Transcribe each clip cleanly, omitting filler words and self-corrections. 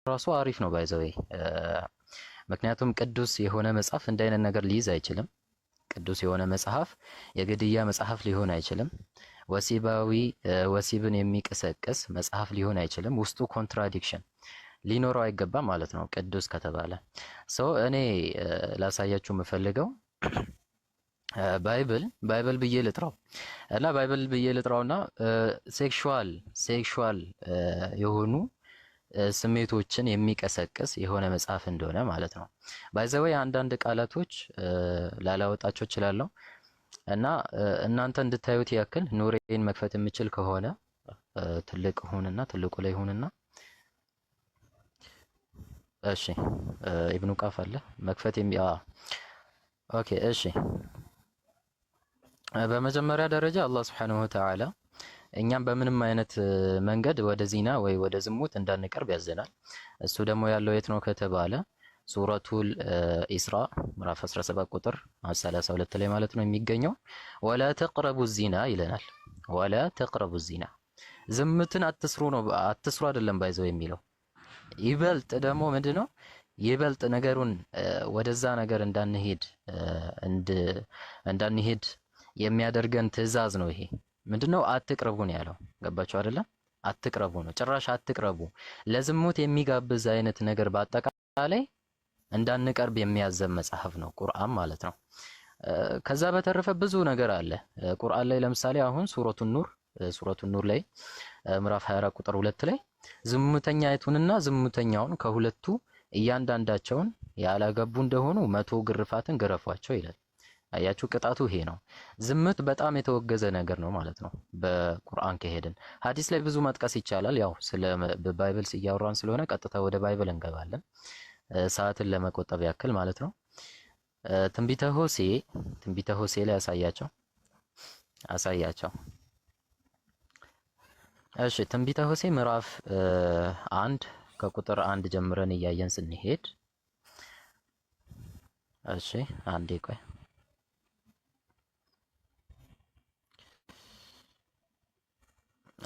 ራሱ አሪፍ ነው by the way። ምክንያቱም ቅዱስ የሆነ መጽሐፍ እንዲህ አይነት ነገር ሊይዝ አይችልም። ቅዱስ የሆነ መጽሐፍ የግድያ መጽሐፍ ሊሆን አይችልም። ወሲባዊ ወሲብን የሚቀሰቅስ መጽሐፍ ሊሆን አይችልም። ውስጡ contradiction ሊኖረው አይገባም ማለት ነው ቅዱስ ከተባለ። So እኔ ላሳያችሁ የምፈልገው Bible ብዬ ልጥራው እና Bible ብዬ ልጥራውና sexual የሆኑ ስሜቶችን የሚቀሰቅስ የሆነ መጽሐፍ እንደሆነ ማለት ነው። By the way አንዳንድ ቃላቶች ላላወጣቸው እችላለሁ እና እናንተ እንድታዩት ያክል ኑሬን መክፈት የምችል ከሆነ ትልቅ ሁንና ትልቁ ላይ ሁንና፣ እሺ፣ ኢብኑ ቃፍ አለ መክፈት የሚ okay፣ እሺ። በመጀመሪያ ደረጃ አላህ ሱብሓነሁ ወተዓላ እኛም በምንም አይነት መንገድ ወደ ዚና ወይ ወደ ዝሙት እንዳንቀርብ ያዘናል። እሱ ደግሞ ያለው የት ነው ከተባለ ሱረቱል ኢስራ ምዕራፍ 17 ቁጥር 32 ላይ ማለት ነው የሚገኘው። ወላ ተቅረቡ ዚና ይለናል። ወላ ተቅረቡ ዚና፣ ዝሙትን አትስሩ ነው። አትስሩ አይደለም by the way የሚለው። ይበልጥ ደግሞ ምንድነው ይበልጥ ነገሩን ወደዛ ነገር እንዳንሄድ የሚያደርገን ትዕዛዝ ነው ይሄ። ምንድነው? አትቅረቡ ነው ያለው። ገባችሁ አይደለ? አትቅረቡ ነው። ጭራሽ አትቅረቡ። ለዝሙት የሚጋብዝ አይነት ነገር በአጠቃላይ እንዳንቀርብ የሚያዘን መጽሐፍ ነው ቁርአን ማለት ነው። ከዛ በተረፈ ብዙ ነገር አለ ቁርአን ላይ። ለምሳሌ አሁን ሱረቱ ኑር ላይ ምዕራፍ 24 ቁጥር 2 ላይ ዝሙተኛይቱንና ዝሙተኛውን ከሁለቱ እያንዳንዳቸውን ያላገቡ እንደሆኑ 100 ግርፋትን ግረፏቸው ይላል። አያችሁ፣ ቅጣቱ ይሄ ነው። ዝሙት በጣም የተወገዘ ነገር ነው ማለት ነው። በቁርአን ከሄድን ሐዲስ ላይ ብዙ መጥቀስ ይቻላል። ያው ስለ Bible እያወራን ስለሆነ ቀጥታ ወደ Bible እንገባለን፣ ሰዓትን ለመቆጠብ ያክል ማለት ነው። ትንቢተ ሆሴ ላይ አሳያቸው አሳያቸው። እሺ፣ ትንቢተ ሆሴ ምዕራፍ 1 ከቁጥር 1 ጀምረን እያየን ስንሄድ፣ እሺ፣ አንዴ ቆይ።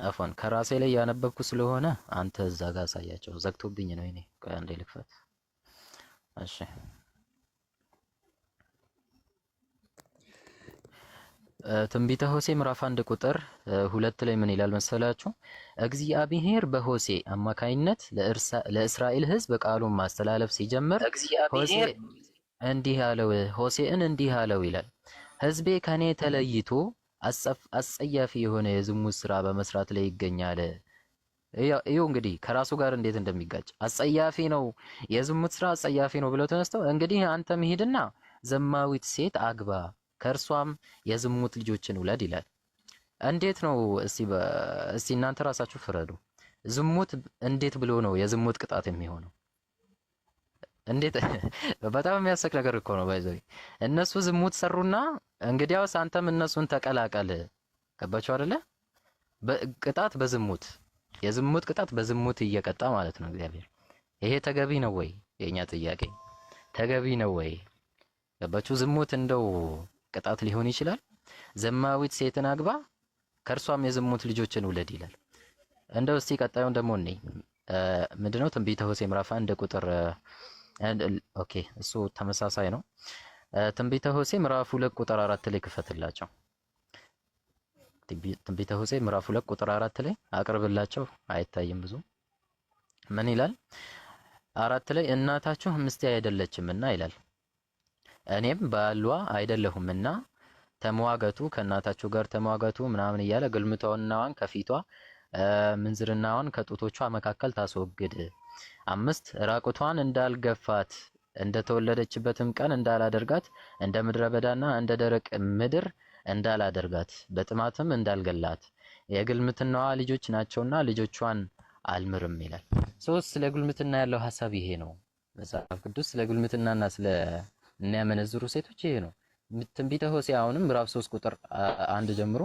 አፎን ከራሴ ላይ ያነበብኩ ስለሆነ አንተ እዛ ጋር አሳያቸው። ዘግቶብኝ ነው እኔ። ቆይ አንዴ ልክፈት። እሺ፣ ትንቢተ ሆሴ ምዕራፍ 1 ቁጥር 2 ላይ ምን ይላል መሰላችሁ? እግዚአብሔር በሆሴ አማካይነት ለእስራኤል ሕዝብ ቃሉን ማስተላለፍ ሲጀምር ሆሴ እንዲህ አለው፣ ሆሴዕን እንዲህ አለው ይላል፣ ሕዝቤ ከኔ ተለይቶ አስጸያፊ የሆነ የዝሙት ስራ በመስራት ላይ ይገኛል። ይኸው እንግዲህ ከራሱ ጋር እንዴት እንደሚጋጭ። አስጸያፊ ነው፣ የዝሙት ስራ አስጸያፊ ነው ብለው ተነስተው እንግዲህ አንተም ሂድና ዘማዊት ሴት አግባ፣ ከእርሷም የዝሙት ልጆችን ውለድ ይላል። እንዴት ነው እስቲ እናንተ ራሳችሁ ፍረዱ። ዝሙት እንዴት ብሎ ነው የዝሙት ቅጣት የሚሆነው? እንዴት? በጣም የሚያስቅ ነገር እኮ ነው። By the way እነሱ ዝሙት ሰሩና እንግዲያውስ አንተም እነሱን ተቀላቀል። ገባችሁ አይደለ? ቅጣት በዝሙት፣ የዝሙት ቅጣት በዝሙት እየቀጣ ማለት ነው እግዚአብሔር። ይሄ ተገቢ ነው ወይ? የኛ ጥያቄ ተገቢ ነው ወይ? ገባችሁ? ዝሙት እንደው ቅጣት ሊሆን ይችላል? ዘማዊት ሴትን አግባ፣ ከእርሷም የዝሙት ልጆችን ውለድ ይላል። እንደው እስቲ ቀጣዩን ደግሞ እኔ ምንድነው ትንቢተ ሆሴዕ ምዕራፍ 1 ቁጥር፣ okay፣ እሱ ተመሳሳይ ነው። ትንቢተ ሆሴዕ ምዕራፍ 2 ቁጥር 4 ላይ ክፈትላቸው። ትንቢተ ሆሴዕ ምዕራፍ 2 ቁጥር 4 ላይ አቅርብላቸው። አይታይም ብዙ። ምን ይላል? 4 ላይ እናታችሁ ሚስቴ አይደለችምና ይላል፣ እኔም ባሏ አይደለሁምና ተሟገቱ፣ ከእናታችሁ ጋር ተሟገቱ ምናምን እያለ ግልሙትናዋን ከፊቷ ምንዝርናዋን ከጡቶቿ መካከል ታስወግድ። 5 ራቁቷን እንዳልገፋት እንደተወለደችበትም ቀን እንዳላደርጋት፣ እንደ ምድረ በዳና እንደ ደረቅ ምድር እንዳላደርጋት፣ በጥማትም እንዳልገላት የግልሙትናዋ ልጆች ናቸውና ልጆቿን አልምርም ይላል። ሶስት ስለ ግልሙትና ያለው ሀሳብ ይሄ ነው። መጽሐፍ ቅዱስ ስለ ግልሙትናና ስለ የሚያመነዝሩ ሴቶች ይሄ ነው። ትንቢተ ሆሴዕ አሁንም ምዕራፍ 3 ቁጥር 1 ጀምሮ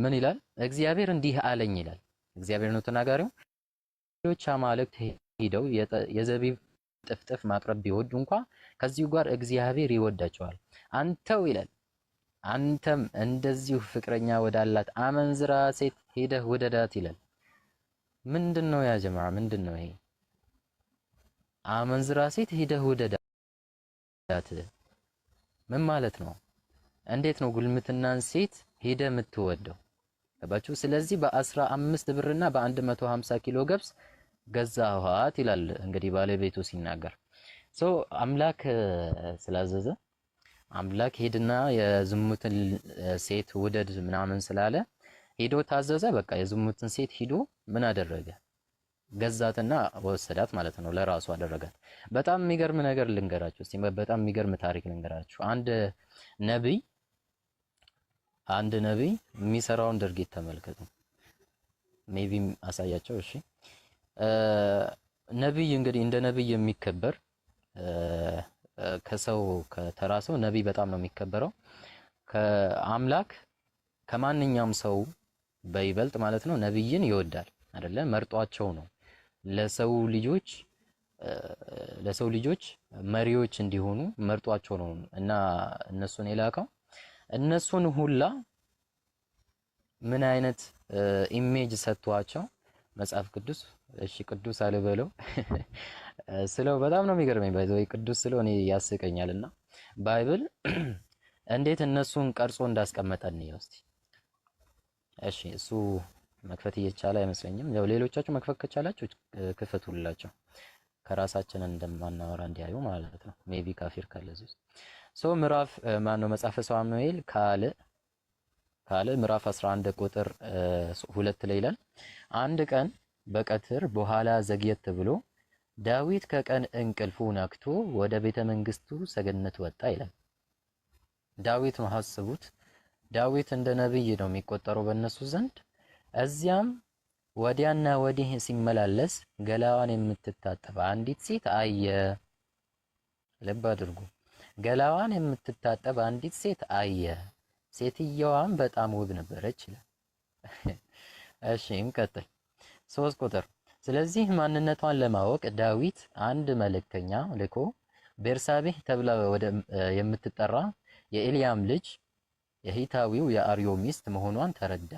ምን ይላል? እግዚአብሔር እንዲህ አለኝ ይላል። እግዚአብሔር ነው ተናጋሪው። ሌሎች አማልክት ሂደው የዘቢብ ጥፍጥፍ ማቅረብ ቢወዱ እንኳ ከዚሁ ጋር እግዚአብሔር ይወዳቸዋል። አንተው ይላል፣ አንተም እንደዚሁ ፍቅረኛ ወዳላት አመንዝራ ሴት ሄደህ ውደዳት ይላል። ምንድን ነው ያ ጀማዓ? ምንድን ነው ይሄ? አመንዝራ ሴት ሂደህ ውደዳት ምን ማለት ነው? እንዴት ነው ጉልምትናን ሴት ሂደህ የምትወደው? ገባችሁ? ስለዚህ በ15 ብርና በ150 ኪሎ ገብስ ገዛኋት ይላል እንግዲህ ባለቤቱ ሲናገር። So አምላክ ስላዘዘ፣ አምላክ ሄድና የዝሙትን ሴት ውደድ ምናምን ስላለ ሄዶ ታዘዘ። በቃ የዝሙትን ሴት ሂዶ ምን አደረገ? ገዛትና ወሰዳት ማለት ነው። ለራሱ አደረጋት። በጣም የሚገርም ነገር ልንገራችሁ እስቲ፣ በጣም የሚገርም ታሪክ ልንገራችሁ። አንድ ነቢይ የሚሰራውን ድርጊት ተመልከቱ። Maybe አሳያቸው። እሺ፣ ነቢይ እንግዲህ እንደ ነቢይ የሚከበር፣ ከሰው ከተራ ሰው ነቢይ በጣም ነው የሚከበረው። ከአምላክ ከማንኛውም ሰው በይበልጥ ማለት ነው ነቢይን ይወዳል አይደለ? መርጧቸው ነው ለሰው ልጆች መሪዎች እንዲሆኑ መርጧቸው ነው እና እነሱን የላከው። እነሱን ሁላ ምን አይነት image ሰጥቷቸው መጽሐፍ ቅዱስ፣ እሺ ቅዱስ አልበለው ስለው በጣም ነው የሚገርመኝ። By the way ቅዱስ ስለው እኔ ያስቀኛልና Bible እንዴት እነሱን ቀርጾ እንዳስቀመጠን ነው እስቲ። እሺ፣ እሱ መክፈት እየቻለ አይመስለኝም። ያው ሌሎቻችሁ መክፈት ከቻላችሁ ክፈቱላቸው፣ ከራሳችን እንደማናወራ እንዲያዩ ማለት ነው። Maybe ካፊር ካለ እዚህ ውስጥ። So ምዕራፍ ማነው፣ መጽሐፈ ሳሙኤል ካልዕ ምዕራፍ 11 ቁጥር 2 ላይ ይላል፣ አንድ ቀን በቀትር በኋላ ዘግየት ብሎ ዳዊት ከቀን እንቅልፉ ነቅቶ ወደ ቤተ መንግስቱ ሰገነት ወጣ ይላል። ዳዊት ነው፣ አስቡት። ዳዊት እንደ ነብይ ነው የሚቆጠረው በእነሱ ዘንድ። እዚያም ወዲያና ወዲህ ሲመላለስ ገላዋን የምትታጠብ አንዲት ሴት አየ። ልብ አድርጉ። ገላዋን የምትታጠብ አንዲት ሴት አየ። ሴትየዋም በጣም ውብ ነበረች ይላል። እሺ፣ እንቀጥል። 3 ቁጥር፣ ስለዚህ ማንነቷን ለማወቅ ዳዊት አንድ መልእክተኛ ልኮ ቤርሳቤህ ተብላ ወደ የምትጠራ የኤልያም ልጅ የሂታዊው የኦርዮ ሚስት መሆኗን ተረዳ።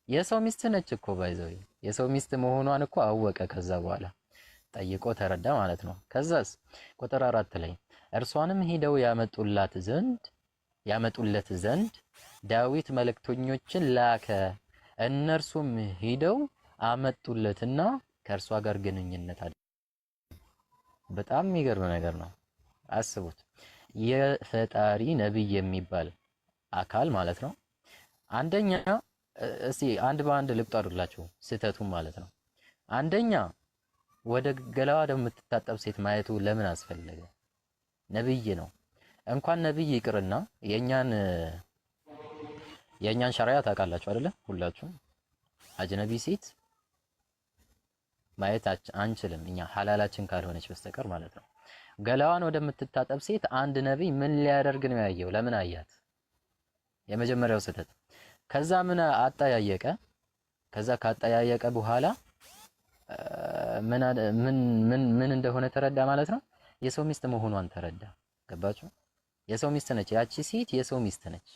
የሰው ሚስት ነች እኮ፣ by the way የሰው ሚስት መሆኗን እኮ አወቀ። ከዛ በኋላ ጠይቆ ተረዳ ማለት ነው። ከዛስ ቁጥር 4 ላይ እርሷንም ሄደው ያመጡለት ዘንድ ዳዊት መልእክተኞችን ላከ። እነርሱም ሂደው አመጡለትና ከእርሷ ጋር ግንኙነት አደ በጣም የሚገርም ነገር ነው። አስቡት፣ የፈጣሪ ነብይ የሚባል አካል ማለት ነው። አንደኛ፣ እስቲ አንድ በአንድ ልቁጠሩላችሁ ስህተቱ ማለት ነው። አንደኛ፣ ወደ ገላዋ የምትታጠብ ሴት ማየቱ ለምን አስፈለገ? ነብይ ነው። እንኳን ነብይ ይቅርና የኛን ሸሪያ ታውቃላችሁ አይደለ? ሁላችሁም አጅነቢ ሴት ማየት አንችልም እኛ ሐላላችን ካልሆነች በስተቀር ማለት ነው። ገላዋን ወደምትታጠብ ሴት አንድ ነቢይ ምን ሊያደርግ ነው ያየው? ለምን አያት? የመጀመሪያው ስህተት። ከዛ ምን አጠያየቀ? ከዛ ካጠያየቀ በኋላ ምን ምን ምን ምን እንደሆነ ተረዳ ማለት ነው። የሰው ሚስት መሆኗን ተረዳ። ገባችሁ? የሰው ሚስት ነች። ያቺ ሴት የሰው ሚስት ነች።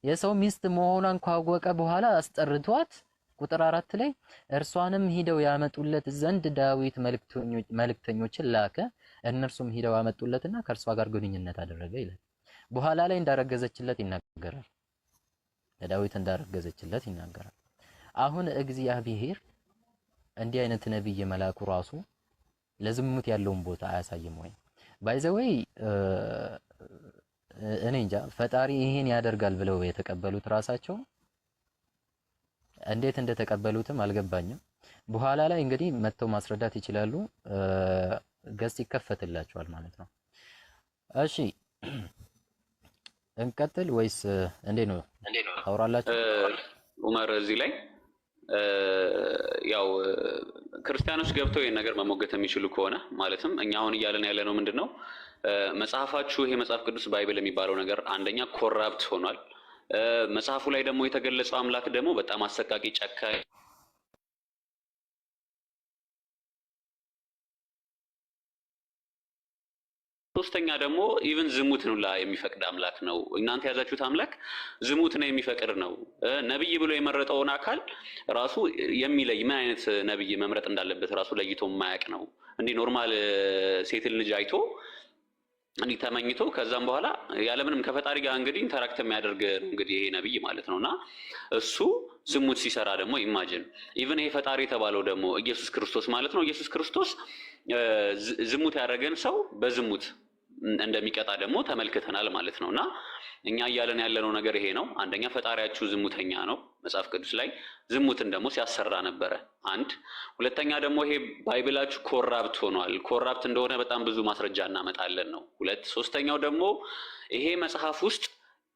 የሰው ሚስት መሆኗን ካወቀ በኋላ አስጠርቷት ቁጥር 4 ላይ እርሷንም ሂደው ያመጡለት ዘንድ ዳዊት መልእክተኞችን ላከ። እነርሱም ሂደው ያመጡለትና ከእርሷ ጋር ግንኙነት አደረገ ይላል። በኋላ ላይ እንዳረገዘችለት ይናገራል። ለዳዊት እንዳረገዘችለት ይናገራል። አሁን እግዚአብሔር እንዲህ አይነት ነብይ መላኩ ራሱ ለዝሙት ያለውን ቦታ አያሳይም ወይ? By the way እኔ እንጃ፣ ፈጣሪ ይሄን ያደርጋል ብለው የተቀበሉት ራሳቸው እንዴት እንደተቀበሉትም አልገባኝም። በኋላ ላይ እንግዲህ መጥተው ማስረዳት ይችላሉ። ገጽ ይከፈትላቸዋል ማለት ነው። እሺ፣ እንቀጥል ወይስ እንዴት ነው? ታወራላችሁ? ኡመር፣ እዚህ ላይ ያው ክርስቲያኖች ገብተው ይህን ነገር መሞገት የሚችሉ ከሆነ፣ ማለትም እኛ አሁን እያለን ያለ ነው ምንድን ነው፣ መጽሐፋችሁ ይሄ መጽሐፍ ቅዱስ Bible የሚባለው ነገር አንደኛ corrupt ሆኗል። መጽሐፉ ላይ ደግሞ የተገለጸው አምላክ ደግሞ በጣም አሰቃቂ ጨካኝ ሶስተኛ ደግሞ even ዝሙትን ሁላ የሚፈቅድ አምላክ ነው። እናንተ የያዛችሁት አምላክ ዝሙትን የሚፈቅድ ነው። ነብይ ብሎ የመረጠውን አካል ራሱ የሚለይ፣ ምን አይነት ነብይ መምረጥ እንዳለበት ራሱ ለይቶ የማያውቅ ነው። እንዲህ normal ሴትን ልጅ አይቶ እንዲህ ተመኝቶ ከዛም በኋላ ያለምንም ከፈጣሪ ጋር እንግዲህ interact የሚያደርግ ነው እንግዲህ ይሄ ነብይ ማለት ነው። እና እሱ ዝሙት ሲሰራ ደግሞ imagine፣ even ይሄ ፈጣሪ የተባለው ደግሞ ኢየሱስ ክርስቶስ ማለት ነው። ኢየሱስ ክርስቶስ ዝሙት ያደረገን ሰው በዝሙት እንደሚቀጣ ደግሞ ተመልክተናል ማለት ነው። እና እኛ እያለን ያለነው ነገር ይሄ ነው። አንደኛ ፈጣሪያችሁ ዝሙተኛ ነው። መጽሐፍ ቅዱስ ላይ ዝሙትን ደግሞ ሲያሰራ ነበረ። አንድ። ሁለተኛ ደግሞ ይሄ Bible ኣችሁ corrupt ሆኗል። Corrupt እንደሆነ በጣም ብዙ ማስረጃ እናመጣለን ነው። ሁለት። ሶስተኛው ደግሞ ይሄ መጽሐፍ ውስጥ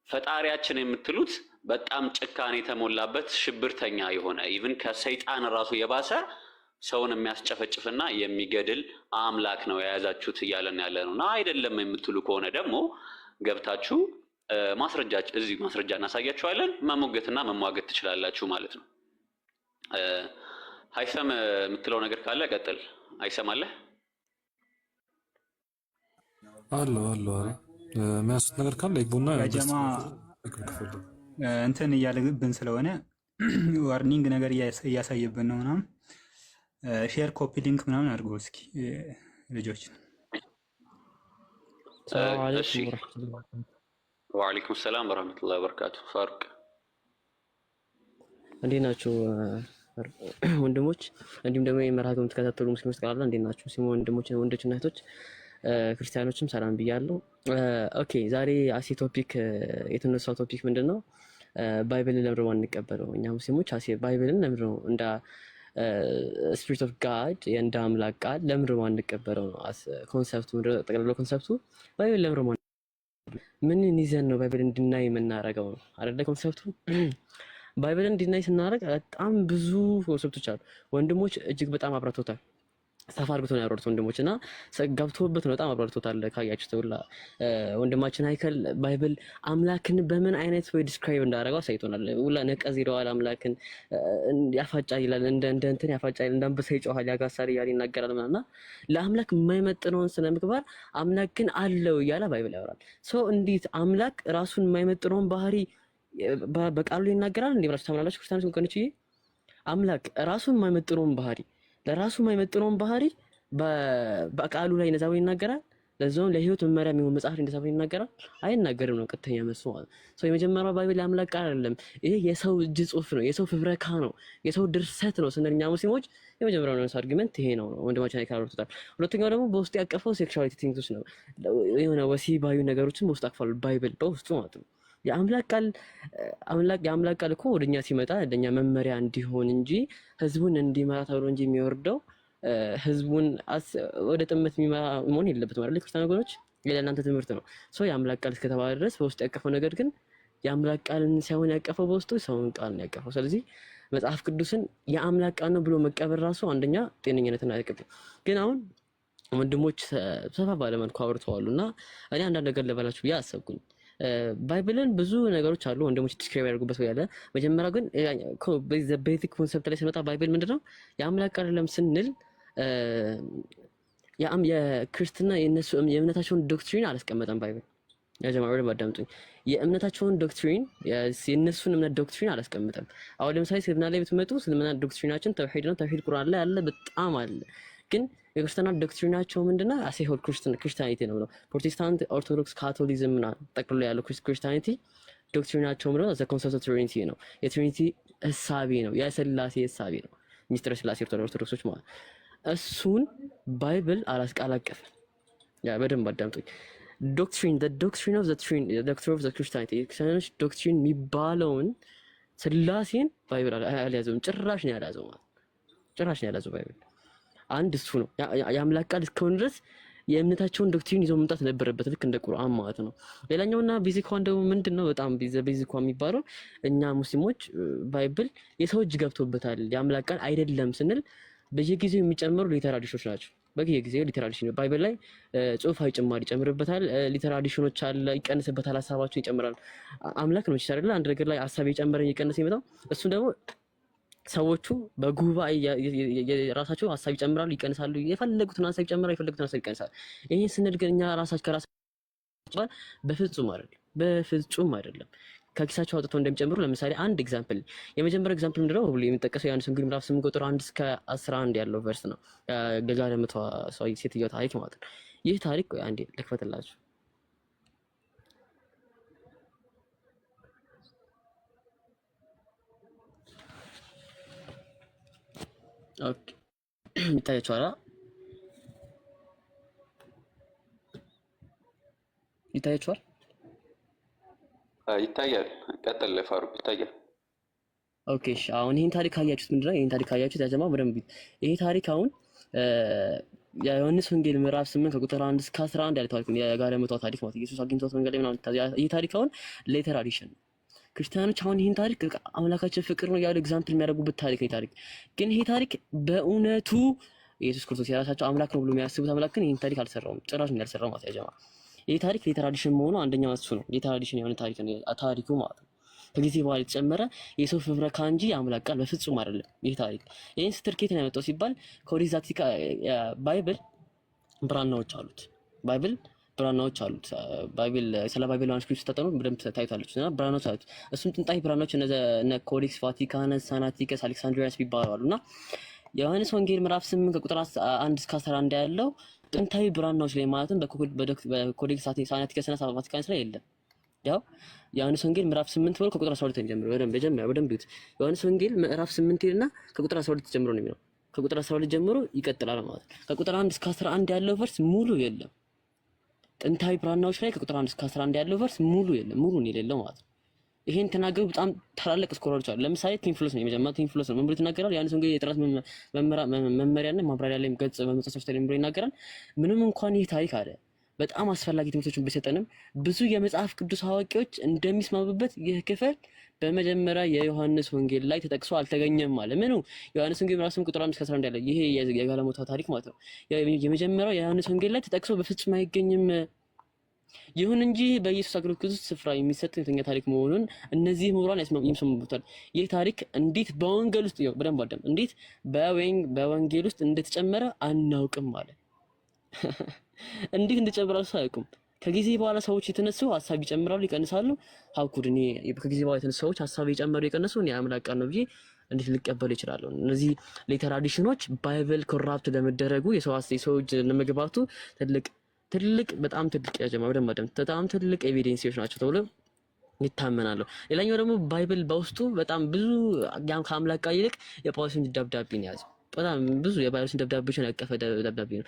ፈጣሪያችን የምትሉት በጣም ጭካኔ የተሞላበት፣ ሽብርተኛ የሆነ፣ even ከሰይጣን ራሱ የባሰ ሰውን የሚያስጨፈጭፍና የሚገድል አምላክ ነው የያዛችሁት እያለን ያለ ነው። እና አይደለም የምትሉ ከሆነ ደግሞ ገብታችሁ ማስረጃ፣ እዚህ ማስረጃ እናሳያችኋለን። መሞገትና መሟገት ትችላላችሁ ማለት ነው። ሀይሰም፣ የምትለው ነገር ካለ ቀጥል። አይሰም አለህ? አለ አለ። ኧረ የሚያንሱት ነገር ካለ ይግቡና ያ ጀማ ክፈሉ። እንትን እያለብን ስለሆነ warning ነገር እያሳየብን ነው ምናምን፣ share copy link ምናምን አድርገው እስኪ ልጆች። ሰላም እሺ። አለይኩም ወረሕመቱላሂ ወበረካቱ። ወዓለይኩም ሰላም ወረህመቱላሂ ወበረካቱ። ፋሩቅ። እንዴት ናችሁ ወንድሞች? እንዲሁም ደግሞ የመርሃ ግብር የምትከታተሉ ሙስሊሞች ጠቅላላ እንዴት ናችሁ? ሙስሊም ወንድሞች፣ ወንዶችና እህቶች፣ ክርስቲያኖችም ሰላም ብያለሁ። Okay፣ ዛሬ as a topic የተነሳው topic ምንድን ነው? Bible ን ለምንድን ነው የማንቀበለው? እኛ ሙስሊሞች as a Bible ን ለምንድን ነው እንደ spirit of God፣ እንደ አምላክ ቃል ለምንድን ነው የማንቀበለው ነው concept ኡ። ምንድን ነው ጠቅላላ concept ኡ? Bible ለምንድን ነው፣ ምንን ይዘን ነው Bible እንድናይ የምናደርገው ነው አይደለ concept ኡ። Bible ን እንድናይ ስናደርግ በጣም ብዙ concept ኦች አሉ። ወንድሞች እጅግ በጣም አብራርተውታል። ሰፋ አድርገው ነው ያወሩት ወንድሞች እና ገብቶበት ነው፣ በጣም አብራርቶታል። ካያችሁት ሁላ ወንድማችን ሃይከል Bible አምላክን በምን አይነት ወይ describe እንዳደረገው አሳይቶናል። ሁላ ነቀዝ ይለዋል አምላክን፣ ያፋጫል ይላል፣ እንደ እንትን ያፋጫል፣ እንደ አንበሳ ይጮሃል፣ ያጋሳል እያለ ይናገራል ምናምን። እና ለአምላክ የማይመጥነውን ስነ ምግባር አምላክ ግን አለው እያለ Bible ያወራል። So እንዴት አምላክ ራሱን የማይመጥነውን ባህሪ በቃሉ ይናገራል እንዴ ብላችሁ ታምናላችሁ? ክርስቲያኖች ወገኖች፣ አምላክ ራሱን የማይመጥነውን ባህሪ፣ ለራሱ የማይመጥነውን ባህሪ በቃሉ ላይ እንደዛ ብሎ ይናገራል። ለዛውም ለህይወት መመሪያ የሚሆን መጽሐፍ እንደዛ ብሎ ይናገራል? አይናገርም ነው ቀጥተኛ መልሱ ማለት ነው። የመጀመሪያው Bible የአምላክ ቃል አይደለም፣ ይሄ የሰው እጅ ጽሑፍ ነው፣ የሰው ፍብረካ ነው፣ የሰው ድርሰት ነው ስንል እኛ ሙስሊሞች የመጀመሪያው ነው argument ይሄ ነው። ወንድማችን አይካሩታል። ሁለተኛው ደግሞ በውስጡ ያቀፈው sexuality things ኦች ነው። የሆነ ወሲባዊ ነገሮችን በውስጡ አቅፏል Bible በውስጡ ማለት ነው። የአምላክ ቃል፣ አምላክ፣ የአምላክ ቃል እኮ ወደኛ ሲመጣ ለኛ መመሪያ እንዲሆን እንጂ፣ ህዝቡን እንዲመራ ተብሎ እንጂ የሚወርደው ህዝቡን ወደ ጥመት የሚመራ መሆን የለበትም አይደል? ክርስቲያን ወገኖች፣ ለእናንተ ትምህርት ነው። So የአምላክ ቃል እስከተባለ ድረስ በውስጡ ያቀፈው ነገር ግን የአምላክ ቃልን ሳይሆን ያቀፈው በውስጡ ሰውን ቃል ነው ያቀፈው። ስለዚህ መጽሐፍ ቅዱስን የአምላክ ቃል ነው ብሎ መቀበል ራሱ አንደኛ ጤነኝነትን አያቀብም። ግን አሁን ወንድሞች ሰፋ ባለ መልኩ አውርተዋሉ እና እኔ አንዳንድ ነገር ልበላችሁ ብዬ አሰብኩኝ። Bible ን ብዙ ነገሮች አሉ ወንድሞች describe ያደርጉበት ወይ ያለ። መጀመሪያ ግን basic concept ላይ ስንመጣ Bible ምንድነው፣ የአምላክ ቃል አይደለም ስንል የክርስትና የእነሱ የእምነታቸውን doctrine አላስቀመጠም Bible። ያ ጀማዓ በደንብ አዳምጡኝ። የእምነታቸውን doctrine፣ የእነሱን እምነት doctrine አላስቀምጠም። አሁን ለምሳሌ እስልምና ላይ ብትመጡ እስልምና doctrine ኣችን ተውሂድ ነው። ተውሂድ ቁርአን ላይ አለ፣ በጣም አለ። ግን የክርስትና doctrine ኣቸው ምንድነው? As a whole Christianity ነው ብለው ፕሮቴስታንት፣ ኦርቶዶክስ፣ ካቶሊዝም ምናምን ጠቅልሎ ያለው Christianity doctrine ኣቸው ምንድነው? The concept of Trinity ነው። የ Trinity እሳቤ ነው። የስላሴ እሳቤ ነው። ሚስጥረ ስላሴ ኦርቶዶክሶች ማለት እሱን Bible አላቀፈም። ያ በደንብ አዳምጡኝ። Doctrine, the doctrine of the doctrine of the Christianity፣ የክርስቲያኖች doctrine የሚባለውን ስላሴን Bible አልያዘውም። ጭራሽ ነው ያልያዘው ማለት፣ ጭራሽ ነው ያልያዘው Bible። አንድ እሱ ነው። የአምላክ ቃል እስከሆነ ድረስ የእምነታቸውን doctrine ይዘው መምጣት ነበረበት፣ ልክ እንደ ቁርአን ማለት ነው። ሌላኛውና basic one ደግሞ ምንድን ነው? በጣም basic one የሚባለው እኛ ሙስሊሞች Bible የሰው እጅ ገብቶበታል፣ የአምላክ ቃል አይደለም ስንል በየጊዜው የሚጨመሩ later addition ኦች ናቸው። በየጊዜው later addition Bible ላይ ጽሁፋዊ ጭማሪ ይጨምርበታል። Later addition ኦች አለ፣ ይቀንስበታል፣ ሀሳባቸውን ይጨምራል። አምላክ ነው አይደለ? አንድ ነገር ላይ ሀሳብ የጨመረ እየቀነሰ ይመጣው እሱን ደግሞ ሰዎቹ በጉባኤ የራሳቸው ሀሳብ ይጨምራሉ፣ ይቀንሳሉ። የፈለጉትን ሀሳብ ይጨምራሉ፣ የፈለጉትን ሀሳብ ይቀንሳሉ። ይህን ስንል ግን እኛ ራሳችን ከራሳችን በፍጹም አይደለም፣ በፍጹም አይደለም። ከኪሳቸው አውጥተው እንደሚጨምሩ ለምሳሌ አንድ example፣ የመጀመሪያው example ምንድነው ብሎ የሚጠቀሰው የዮሐንስ ወንጌል ምዕራፍ 8 ቁጥር 1 እስከ 11 ያለው verse ነው። የጋለሞቷ ሰው ሴትዮዋ ታሪክ ማለት ነው። ይህ ታሪክ ቆይ አንዴ ልክፈትላችሁ። Okay፣ ይታያችኋል? ይታያችኋል? ይታያል። ቀጥል ፋሩቅ፣ ይታያል። Okay እሺ። አሁን ይሄን ታሪክ ካያችሁት ምንድነው? ይሄን ታሪክ ካያችሁት ያጀማ በደንብ ይሄ ታሪክ አሁን የዮሐንስ ወንጌል ምዕራፍ 8 ከቁጥር 1 እስከ 11 ያለ ታሪክ ነው። የጋለሞቷ ታሪክ ማለት ኢየሱስ አግኝቷት መንገድ ላይ ምናምን። ይሄ ታሪክ አሁን later addition ነው። ክርስቲያኖች አሁን ይህን ታሪክ አምላካችን ፍቅር ነው ያሉ example የሚያደርጉበት ታሪክ ነው። ታሪክ ግን ይሄ ታሪክ በእውነቱ ኢየሱስ ክርስቶስ የራሳቸው አምላክ ነው ብሎ የሚያስቡት አምላክ ግን ይህን ታሪክ አልሰራውም፣ ጭራሽ ነው ያልሰራው ማለት ያጀማ። ይሄ ታሪክ later addition መሆኑ አንደኛው እሱ ነው። later addition የሆነ ታሪክ ነው ታሪኩ ማለት ነው። ከጊዜ በኋላ የተጨመረ የሰው ፍብረካ እንጂ የአምላክ ቃል በፍጹም አይደለም። ይህ ታሪክ ይህን ስትር ከየት ነው ያመጣው ሲባል Codex Bible ብራናዎች አሉት። Bible ብራናዎች አሉት። Bible ስለ Bible manuscript ስታጠኑ በደንብ ታይታለች እና ብራናዎች አሉት። እሱም ጥንታዊ ብራናዎች እነ Codex Vaticanus፣ Sinaiticus፣ Alexandrinus የሚባሉ አሉ እና የዮሐንስ ወንጌል ምዕራፍ 8 ከቁጥር 1 እስከ 11 ያለው ጥንታዊ ብራናዎች ላይ ማለትም በ Codex Sinaiticus እና Vaticanus ላይ የለም። ያው ዮሐንስ ወንጌል ምዕራፍ 8 ብሎ ከቁጥር 12 ነው የሚጀምረው። በደንብ መጀመሪያ በደንብ ይዩት። ዮሐንስ ወንጌል ምዕራፍ 8 ይልና ከቁጥር 12 ጀምሮ ነው የሚለው። ከቁጥር 12 ጀምሮ ይቀጥላል ማለት ነው። ከቁጥር 1 እስከ 11 ያለው verse ሙሉ የለም። ጥንታዊ ብራናዎች ላይ ከቁጥር 1 እስከ 11 ያለው verse ሙሉ የለም። ሙሉን የሌለው ማለት ነው። ይሄን ተናገሩ በጣም ታላላቅ scholar ኦች አሉ። ለምሳሌ ቴዎፍሎስ ነው የመጀመሪያው ቴዎፍሎስ ነው። ምን ብሎ ይናገራል? ዮሐንስ ወንጌል የጥራት መመሪያና ማብራሪያ ላይ ገጽ በመጽሐፍ ላይ ብሎ ይናገራል። ምንም እንኳን ይህ ታሪክ አለ በጣም አስፈላጊ ትምህርቶችን ቢሰጠንም ብዙ የመጽሐፍ ቅዱስ አዋቂዎች እንደሚስማሙበት ይህ ክፍል በመጀመሪያ የዮሐንስ ወንጌል ላይ ተጠቅሶ አልተገኘም አለ። ምኑ ዮሐንስ ወንጌል ምዕራፍ 8 ቁጥር 5 እስከ 11 ያለ ይሄ የጋለሞታ ታሪክ ማለት ነው። የመጀመሪያው የዮሐንስ ወንጌል ላይ ተጠቅሶ በፍጹም አይገኝም። ይሁን እንጂ በኢየሱስ አገልግሎት ውስጥ ስፍራ የሚሰጥ እውነተኛ ታሪክ መሆኑን እነዚህ ምሁራን ይስማሙበታል። ይህ ታሪክ እንዴት በወንጌል ውስጥ ይኸው በደንብ አዳም እንዴት በወንጌል ውስጥ እንደተጨመረ አናውቅም አለ። እንዴት እንደጨመረ እራሱ አያውቁም። ከጊዜ በኋላ ሰዎች የተነሱ ሀሳብ ይጨምራሉ፣ ይቀንሳሉ። How could እኔ ከጊዜ በኋላ የተነሱ ሰዎች ሀሳብ የጨመሩ የቀነሱ እኔ አምላክ ቃል ነው ብዬ እንዴት ልቀበሉ ይችላለሁ? እነዚህ later addition ኦች Bible corrupt ለመደረጉ የሰው እጅ ለመግባቱ ትልቅ ትልቅ በጣም ትልቅ ያጀማ በደንብ አዳም በጣም ትልቅ evidence ኦች ናቸው ተብሎ ይታመናሉ። ሌላኛው ደግሞ Bible በውስጡ በጣም ብዙ ከአምላክ ቃል ይልቅ የጳውሎስን ደብዳቤ ነው የያዘው። በጣም ብዙ የጳውሎስን ደብዳቤዎችን ያቀፈ ደብዳቤ ነው።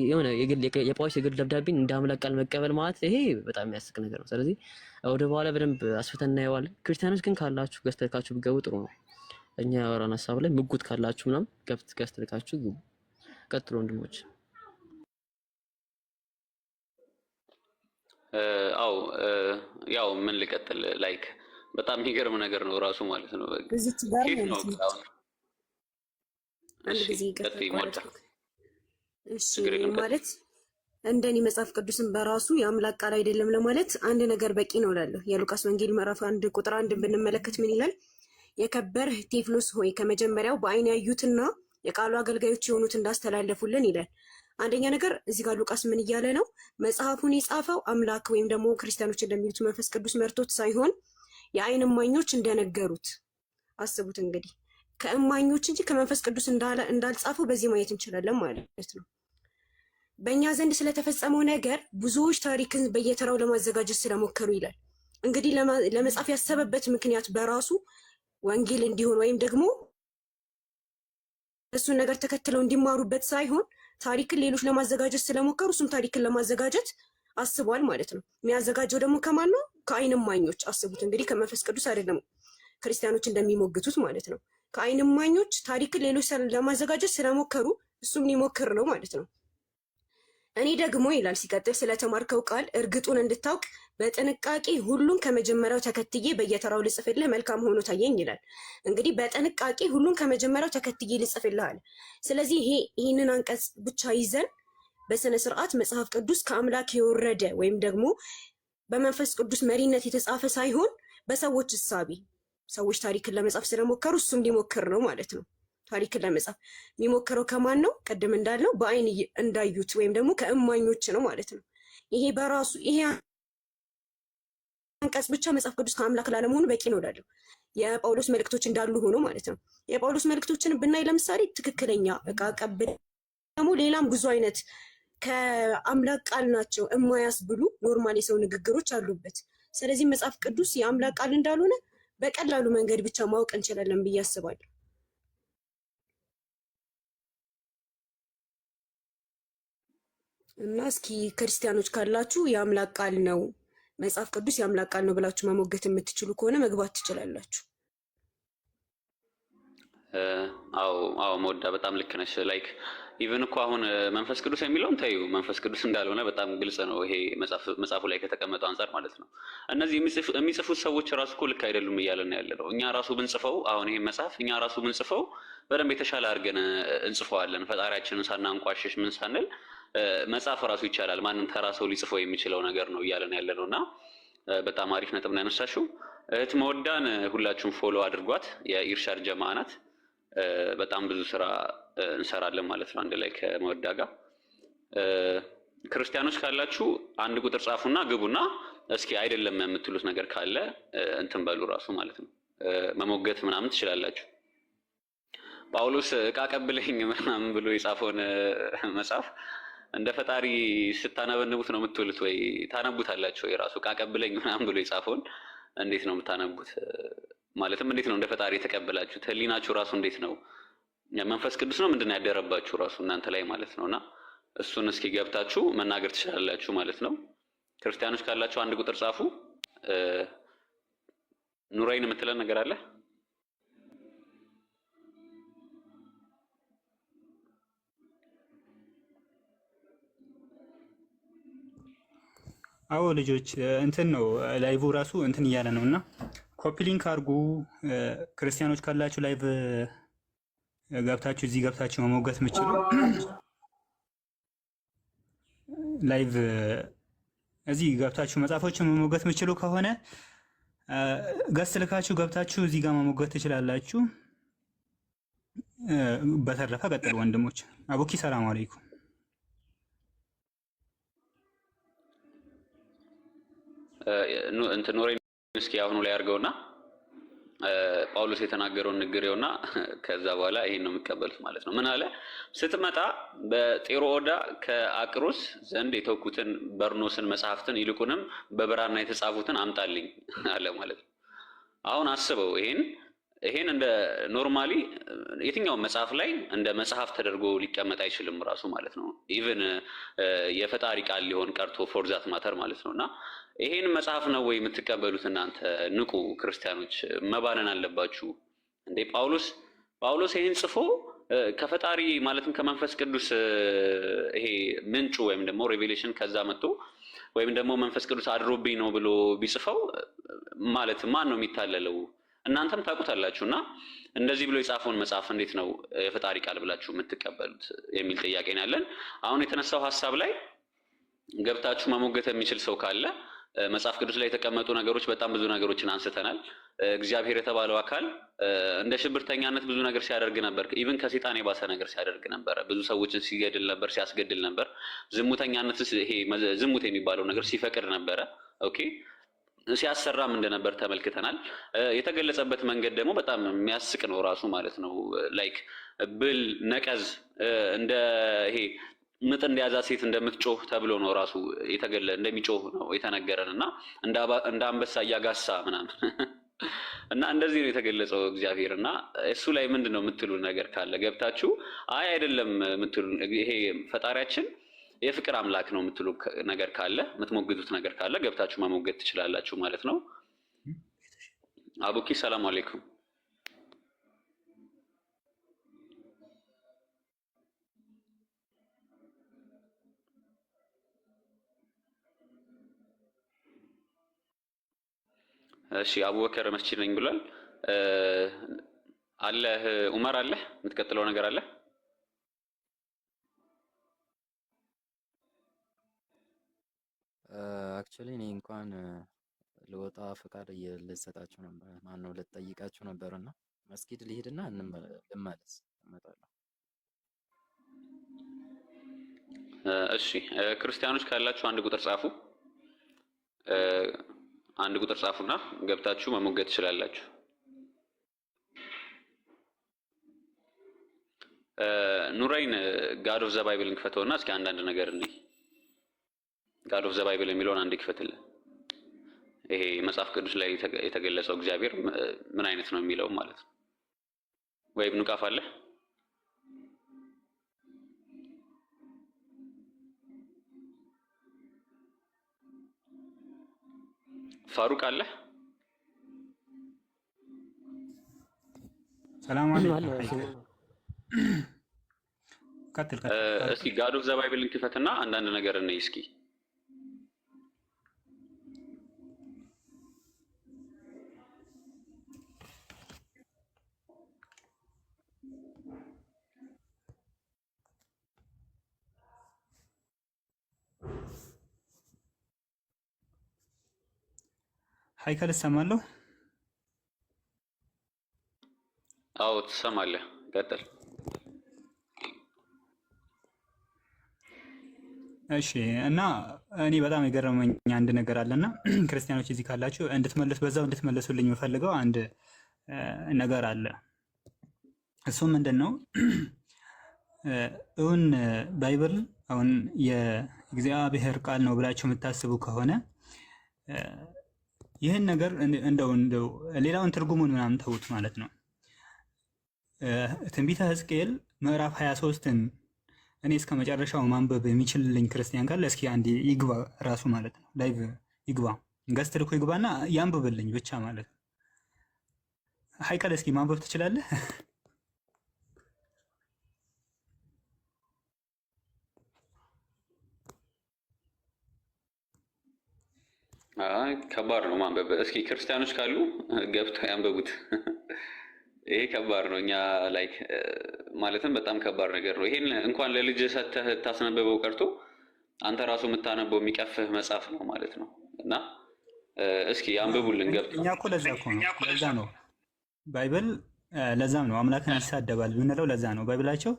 የሆነ የጳውሎስ የግል ደብዳቤን እንደ አምላክ ቃል መቀበል ማለት ይሄ በጣም የሚያስቅ ነገር ነው። ስለዚህ ወደ በኋላ በደንብ አስፍተን እናየዋለን። ክርስቲያኖች ግን ካላችሁ ገዝተካችሁ ልካችሁ ብትገቡ ጥሩ ነው። እኛ ያወራን ሀሳብ ላይ ምጉት ካላችሁ ምናምን ገዝተህ ልካችሁ ግቡ። ቀጥሎ ወንድሞች። አው ያው ምን ልቀጥል፣ like በጣም የሚገርም ነገር ነው ራሱ ማለት ነው። እዚች ጋር ከየት ነው ማለት ነው። አሁን? አንድ እሺ ጊዜ ይቅርታ ቀጥይ ሞዳ። አቋረጥኩት። እሺ ችግር የለም ቀጥይ። ማለት እንደኔ መጽሐፍ ቅዱስን በራሱ የአምላክ ቃል አይደለም ለማለት አንድ ነገር በቂ ነው እላለሁ። የሉቃስ ወንጌል ምዕራፍ 1 ቁጥር 1 ብንመለከት ምን ይላል? የከበርህ ቴዎፍሎስ ሆይ ከመጀመሪያው በዓይን ያዩትና የቃሉ አገልጋዮች የሆኑት እንዳስተላለፉልን ይላል። አንደኛ ነገር እዚህ ጋር ሉቃስ ምን እያለ ነው? መጽሐፉን የጻፈው አምላክ ወይም ደግሞ ክርስቲያኖች እንደሚሉት መንፈስ ቅዱስ መርቶት ሳይሆን የዓይን እማኞች እንደነገሩት። አስቡት እንግዲህ ከእማኞች እንጂ ከመንፈስ ቅዱስ እንዳልጻፈው በዚህ ማየት እንችላለን ማለት ነው። በእኛ ዘንድ ስለተፈጸመው ነገር ብዙዎች ታሪክን በየተራው ለማዘጋጀት ስለሞከሩ ይላል። እንግዲህ ለመጻፍ ያሰበበት ምክንያት በራሱ ወንጌል እንዲሆን ወይም ደግሞ እሱን ነገር ተከትለው እንዲማሩበት ሳይሆን ታሪክን ሌሎች ለማዘጋጀት ስለሞከሩ እሱም ታሪክን ለማዘጋጀት አስቧል ማለት ነው። የሚያዘጋጀው ደግሞ ከማን ነው? ከዓይን እማኞች። አስቡት እንግዲህ ከመንፈስ ቅዱስ አይደለም፣ ክርስቲያኖች እንደሚሞግቱት ማለት ነው። ከዓይን እማኞች ታሪክን ሌሎች ለማዘጋጀት ስለሞከሩ እሱም ሊሞክር ነው ማለት ነው። እኔ ደግሞ ይላል ሲቀጥል፣ ስለተማርከው ቃል እርግጡን እንድታውቅ በጥንቃቄ ሁሉን ከመጀመሪያው ተከትዬ በየተራው ልጽፍልህ መልካም ሆኖ ታየኝ ይላል። እንግዲህ በጥንቃቄ ሁሉን ከመጀመሪያው ተከትዬ ልጽፍልህ አለ። ስለዚህ ይህንን አንቀጽ ብቻ ይዘን በስነ ስርዓት መጽሐፍ ቅዱስ ከአምላክ የወረደ ወይም ደግሞ በመንፈስ ቅዱስ መሪነት የተጻፈ ሳይሆን በሰዎች እሳቤ ሰዎች ታሪክን ለመጻፍ ስለሞከሩ እሱም ሊሞክር ነው ማለት ነው። ታሪክን ለመጻፍ የሚሞክረው ከማን ነው? ቅድም እንዳልነው በአይን እንዳዩት ወይም ደግሞ ከእማኞች ነው ማለት ነው። ይሄ በራሱ ይሄ አንቀጽ ብቻ መጽሐፍ ቅዱስ ከአምላክ ላለመሆኑ በቂ ነው እላለሁ። የጳውሎስ መልእክቶች እንዳሉ ሆኖ ማለት ነው። የጳውሎስ መልእክቶችን ብናይ ለምሳሌ ትክክለኛ እቃ ቀብል ደግሞ ሌላም ብዙ አይነት ከአምላክ ቃል ናቸው እማያስብሉ normal የሰው ንግግሮች አሉበት። ስለዚህ መጽሐፍ ቅዱስ የአምላክ ቃል እንዳልሆነ በቀላሉ መንገድ ብቻ ማወቅ እንችላለን ብዬ አስባለሁ። እና እስኪ ክርስቲያኖች ካላችሁ የአምላክ ቃል ነው መጽሐፍ ቅዱስ የአምላክ ቃል ነው ብላችሁ መሞገት የምትችሉ ከሆነ መግባት ትችላላችሁ። አዎ አዎ፣ መወዳ በጣም ልክ ነሽ። Like even እኮ አሁን መንፈስ ቅዱስ የሚለውን ተዩ፣ መንፈስ ቅዱስ እንዳልሆነ በጣም ግልጽ ነው። ይሄ መጽሐፉ ላይ ከተቀመጠው አንጻር ማለት ነው። እነዚህ የሚጽፉት ሰዎች ራሱ እኮ ልክ አይደሉም እያለን ያለ ነው። እኛ ራሱ ብንጽፈው አሁን ይሄ መጽሐፍ እኛ ራሱ ብንጽፈው በደንብ የተሻለ አድርገን እንጽፈዋለን። ፈጣሪያችንን ሳናንቋሽሽ ምን ሳንል መጻፍ ራሱ ይቻላል። ማንም ተራ ሰው ሊጽፈው የሚችለው ነገር ነው እያለን ያለ ነው እና በጣም አሪፍ ነጥብ ነው ያነሳሽው። እህት መወዳን ሁላችሁም follow አድርጓት። የኢርሻድ ጀማ ናት። በጣም ብዙ ስራ እንሰራለን ማለት ነው አንድ ላይ ከመወዳ ጋር። ክርስቲያኖች ካላችሁ አንድ ቁጥር ጻፉና ግቡና እስኪ አይደለም የምትሉት ነገር ካለ እንትን በሉ ራሱ ማለት ነው፣ መሞገት ምናምን ትችላላችሁ። ጳውሎስ እቃ ቀብለኝ ምናምን ብሎ የጻፈውን መጽሐፍ እንደ ፈጣሪ ስታነበንቡት ነው የምትውሉት ወይ ታነቡታላችሁ ወይ? ራሱ እቃ ቀብለኝ ምናምን ብሎ የጻፈውን እንዴት ነው የምታነቡት? ማለትም እንዴት ነው እንደ ፈጣሪ የተቀበላችሁት? ህሊናችሁ ራሱ እንዴት ነው? መንፈስ ቅዱስ ነው ምንድን ነው ያደረባችሁ ራሱ እናንተ ላይ ማለት ነው። እና እሱን እስኪ ገብታችሁ መናገር ትችላላችሁ ማለት ነው። ክርስቲያኖች ካላችሁ አንድ ቁጥር ጻፉ። ኑረይን የምትለን ነገር አለ? አዎ ልጆች እንትን ነው live ራሱ እንትን እያለ ነው እና copy link አድርጉ። ክርስቲያኖች ካላችሁ live ገብታችሁ እዚህ ገብታችሁ መሞገት የምችሉ live እዚህ ገብታችሁ መጽሐፎችን መሞገት የምችሉ ከሆነ guest ልካችሁ ገብታችሁ እዚህ ጋር መሞገት ትችላላችሁ። በተረፈ ቀጥሉ ወንድሞች። አቡኪ ሰላም አለይኩም። እንትን ኑረይን እስኪ አሁኑ ላይ አድርገውና ጳውሎስ የተናገረውን ንግሬውና ከዛ በኋላ ይሄን ነው የሚቀበሉት ማለት ነው። ምን አለ? ስትመጣ በጢሮኦዳ ከአቅሮስ ዘንድ የተውኩትን በርኖስን መጽሐፍትን ይልቁንም በብራና የተጻፉትን አምጣልኝ አለ ማለት ነው። አሁን አስበው ይሄን እንደ normally የትኛውም መጽሐፍ ላይ እንደ መጽሐፍ ተደርጎ ሊቀመጥ አይችልም ራሱ ማለት ነው። Even የፈጣሪ ቃል ሊሆን ቀርቶ for that matter ማለት ነው። እና ይሄን መጽሐፍ ነው ወይ የምትቀበሉት እናንተ? ንቁ ክርስቲያኖች፣ መባነን አለባችሁ እንዴ! ጳውሎስ ይሄን ጽፎ ከፈጣሪ ማለትም ከመንፈስ ቅዱስ ይሄ ምንጩ ወይም ደግሞ revelation ከዛ መጥቶ ወይም ደግሞ መንፈስ ቅዱስ አድሮብኝ ነው ብሎ ቢጽፈው ማለት ማን ነው የሚታለለው? እናንተም ታውቁታላችሁ። እና እንደዚህ ብሎ የጻፈውን መጽሐፍ እንዴት ነው የፈጣሪ ቃል ብላችሁ የምትቀበሉት የሚል ጥያቄ ነው ያለን። አሁን የተነሳው ሀሳብ ላይ ገብታችሁ መሞገት የሚችል ሰው ካለ መጽሐፍ ቅዱስ ላይ የተቀመጡ ነገሮች በጣም ብዙ ነገሮችን አንስተናል። እግዚአብሔር የተባለው አካል እንደ ሽብርተኛነት ብዙ ነገር ሲያደርግ ነበር። Even ከሴጣን የባሰ ነገር ሲያደርግ ነበረ። ብዙ ሰዎችን ሲገድል ነበር፣ ሲያስገድል ነበር። ዝሙተኛነት፣ ይሄ ዝሙት የሚባለው ነገር ሲፈቅድ ነበረ። Okay፣ ሲያሰራም እንደነበር ተመልክተናል። የተገለጸበት መንገድ ደግሞ በጣም የሚያስቅ ነው ራሱ ማለት ነው። Like ብል ነቀዝ እንደ ይሄ ምጥ እንደያዛ ሴት እንደምትጮህ ተብሎ ነው ራሱ የተገለ እንደሚጮህ ነው የተነገረን እና እንደ አንበሳ እያጋሳ ምናምን እና እንደዚህ ነው የተገለጸው እግዚአብሔር። እና እሱ ላይ ምንድን ነው የምትሉ ነገር ካለ ገብታችሁ አይ አይደለም የምትሉ ይሄ ፈጣሪያችን የፍቅር አምላክ ነው የምትሉ ነገር ካለ የምትሞግቱት ነገር ካለ ገብታችሁ መሞገት ትችላላችሁ ማለት ነው። አቡኪ ሰላም አለይኩም። እሺ አቡበከር መስጂድ ነኝ ብሏል። አለህ ኡመር አለህ የምትቀጥለው ነገር አለ? Actually እኔ እንኳን ልወጣ ፈቃድ ልሰጣችሁ ነበር፣ ማነው ልጠይቃችሁ ነበርና መስጊድ ልሂድና ልመለስ እመጣለሁ። እሺ ክርስቲያኖች ካላችሁ አንድ ቁጥር ጻፉ። አንድ ቁጥር ጻፉና ገብታችሁ መሞገት ትችላላችሁ። ኑረይን God of the Bible ን ክፈተውና እስኪ አንዳንድ ነገር እንይ። God of the Bible የሚለውን አንድ ክፈትልን። ይሄ መጽሐፍ ቅዱስ ላይ የተገለጸው እግዚአብሔር ምን አይነት ነው የሚለው ማለት ነው። ወይ ኢብኑ ቃፍ አለ? ፋሩቅ አለ? ሰላም አለይኩም። ቀጥል ቀጥል። እስኪ God of the Bible ን ክፈትና አንዳንድ ነገር እንይ እስኪ። ሀይከል እሰማለሁ። አዎ ትሰማለህ። ቀጥል። እሺ እና እኔ በጣም የገረመኝ አንድ ነገር አለና ክርስቲያኖች እዚህ ካላችሁ እንድትመለሱ በዛው እንድትመለሱልኝ የምፈልገው አንድ ነገር አለ። እሱም ምንድን ነው? እውን Bible አሁን የእግዚአብሔር ቃል ነው ብላችሁ የምታስቡ ከሆነ ይህን ነገር እንደው እንደው ሌላውን ትርጉሙን ምናምን ተዉት ማለት ነው። ትንቢተ ሕዝቅኤል ምዕራፍ 23ን እኔ እስከ መጨረሻው ማንበብ የሚችልልኝ ክርስቲያን ካለ እስኪ አንድ ይግባ ራሱ ማለት ነው። live ይግባ፣ guest ልኮ ይግባና ያንብብልኝ ብቻ ማለት ነው። ሀይቀል እስኪ ማንበብ ትችላለህ? አይ ከባድ ነው ማንበብ። እስኪ ክርስቲያኖች ካሉ ገብተው ያንብቡት። ይሄ ከባድ ነው። እኛ like ማለትም በጣም ከባድ ነገር ነው። ይሄን እንኳን ለልጅ ሰተህ ታስነበበው ቀርቶ አንተ ራሱ የምታነበው የሚቀፍህ መጽሐፍ ነው ማለት ነው። እና እስኪ ያንብቡልን ገብተው። እኛ እኮ ለዛ እኮ ነው ለዛ ነው Bible ለዛም ነው አምላክን ይሳደባል ምንለው ለዛ ነው። Bible ኣቸው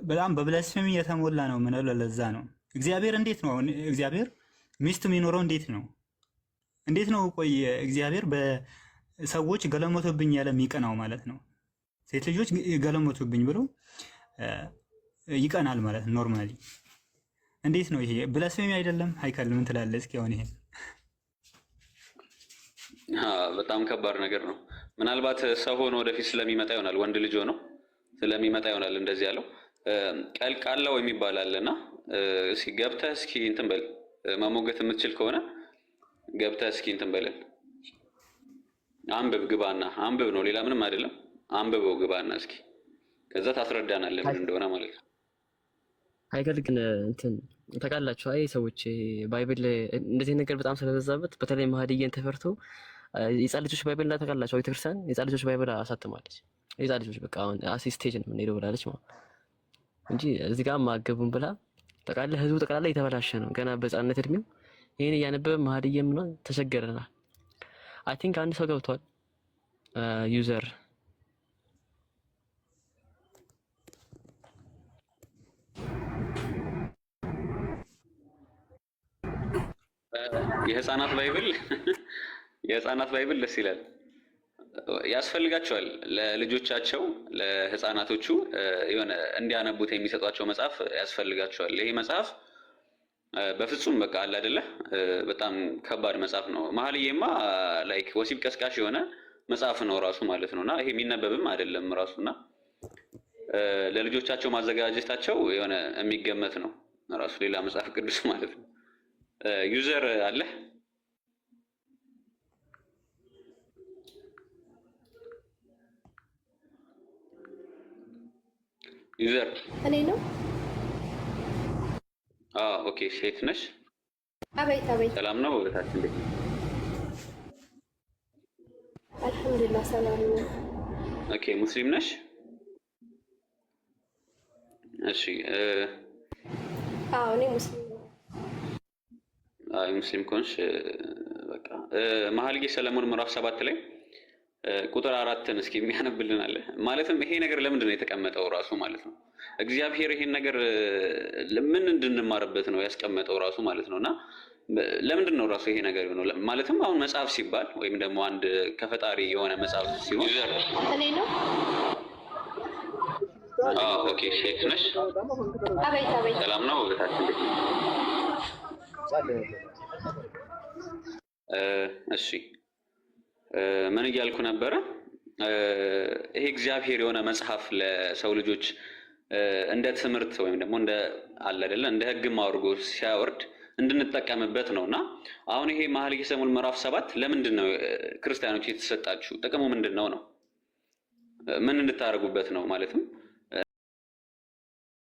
በጣም በ blasphemy የተሞላ ነው ምንለው ለዛ ነው። እግዚአብሔር እንዴት ነው አሁን እግዚአብሔር ሚስት የሚኖረው እንዴት ነው? እንዴት ነው? ቆይ እግዚአብሔር በሰዎች ገለሞቱብኝ ያለ የሚቀናው ማለት ነው። ሴት ልጆች ገለሞቱብኝ ብሎ ይቀናል ማለት ነው። normally እንዴት ነው ይሄ blasphemy አይደለም? ሀይከል ምን ትላለህ? እስኪ አሁን ይሄ በጣም ከባድ ነገር ነው። ምናልባት ሰው ሆኖ ወደፊት ስለሚመጣ ይሆናል፣ ወንድ ልጅ ሆኖ ስለሚመጣ ይሆናል እንደዚህ ያለው። ቀልቃላው የሚባል አለና እስኪ ገብተህ እስኪ እንትን በል፣ መሞገት የምትችል ከሆነ ገብተህ እስኪ እንትን በለን፣ አንብብ፣ ግባና አንብብ ነው፣ ሌላ ምንም አይደለም። አንብበው ግባና እስኪ ከዛ ታስረዳናለህ ምን እንደሆነ ማለት ነው። ሀይከል ግን እንትን ታውቃላችሁ፣ አይ ሰዎች Bible እንደዚህ ነገር በጣም ስለበዛበት በተለይ መሀዲየን ተፈርቶ የህፃን ልጆች Bible እና ታውቃላችሁ፣ ቤተክርስቲያን የህፃን ልጆች Bible አሳትማለች። የህፃን ልጆች በቃ አሁን as a stage ነው የምንሄደው ብላለች ማለት እንጂ እዚህ ጋር ማገቡን ብላ ጠቅላላ ህዝቡ ጠቅላላ የተበላሸ ነው። ገና በህፃንነት እድሜው ይህን እያነበበ መሀዲየ ምናምን ተቸገረናል። I think አንድ ሰው ገብቷል። user የህፃናት Bible የህፃናት Bible ደስ ይላል። ያስፈልጋቸዋል ለልጆቻቸው ለህፃናቶቹ የሆነ እንዲያነቡት የሚሰጧቸው መጽሐፍ ያስፈልጋቸዋል። ይሄ መጽሐፍ በፍጹም በቃ አለ አይደለ፣ በጣም ከባድ መጽሐፍ ነው። መሀልዬማ like ወሲብ ቀስቃሽ የሆነ መጽሐፍ ነው ራሱ ማለት ነው። እና ይሄ የሚነበብም አይደለም ራሱ እና ለልጆቻቸው ማዘጋጀታቸው የሆነ የሚገመት ነው ራሱ ሌላ መጽሐፍ ቅዱስ ማለት ነው። user አለ? user እኔ ነው። okay፣ ሴት ነሽ? አቤት አቤት። ሰላም ነው በታች እንዴት ነው? አልሐምዱሊላህ ሰላም ነው። okay፣ ሙስሊም ነሽ? እሺ። አዎ እኔ ሙስሊም ነኝ። አይ ሙስሊም ከሆንሽ በቃ መኃልየ ሰለሞን ምዕራፍ 7 ላይ ቁጥር 4ን እስኪ የሚያነብልን አለ። ማለትም ይሄ ነገር ለምንድን ነው የተቀመጠው ራሱ ማለት ነው? እግዚአብሔር ይሄን ነገር ምን እንድንማርበት ነው ያስቀመጠው ራሱ ማለት ነው። እና ለምንድን ነው ራሱ ይሄ ነገር የሆነው? ማለትም አሁን መጽሐፍ ሲባል ወይም ደግሞ አንድ ከፈጣሪ የሆነ መጽሐፍ ሲሆን እኔ ነው። Okay፣ ሴት ነሽ? አቤት አቤት። ሰላም ነው እህታችን? እሺ ምን እያልኩ ነበረ? ይሄ እግዚአብሔር የሆነ መጽሐፍ ለሰው ልጆች እንደ ትምህርት ወይም ደግሞ እንደ አለ አይደለ እንደ ሕግም አድርጎ ሲያወርድ እንድንጠቀምበት ነው። እና አሁን ይሄ መኃልየ ሰለሞን ምዕራፍ 7 ለምንድን ነው ክርስቲያኖች የተሰጣችሁ? ጥቅሙ ምንድን ነው ነው? ምን እንድታደርጉበት ነው? ማለትም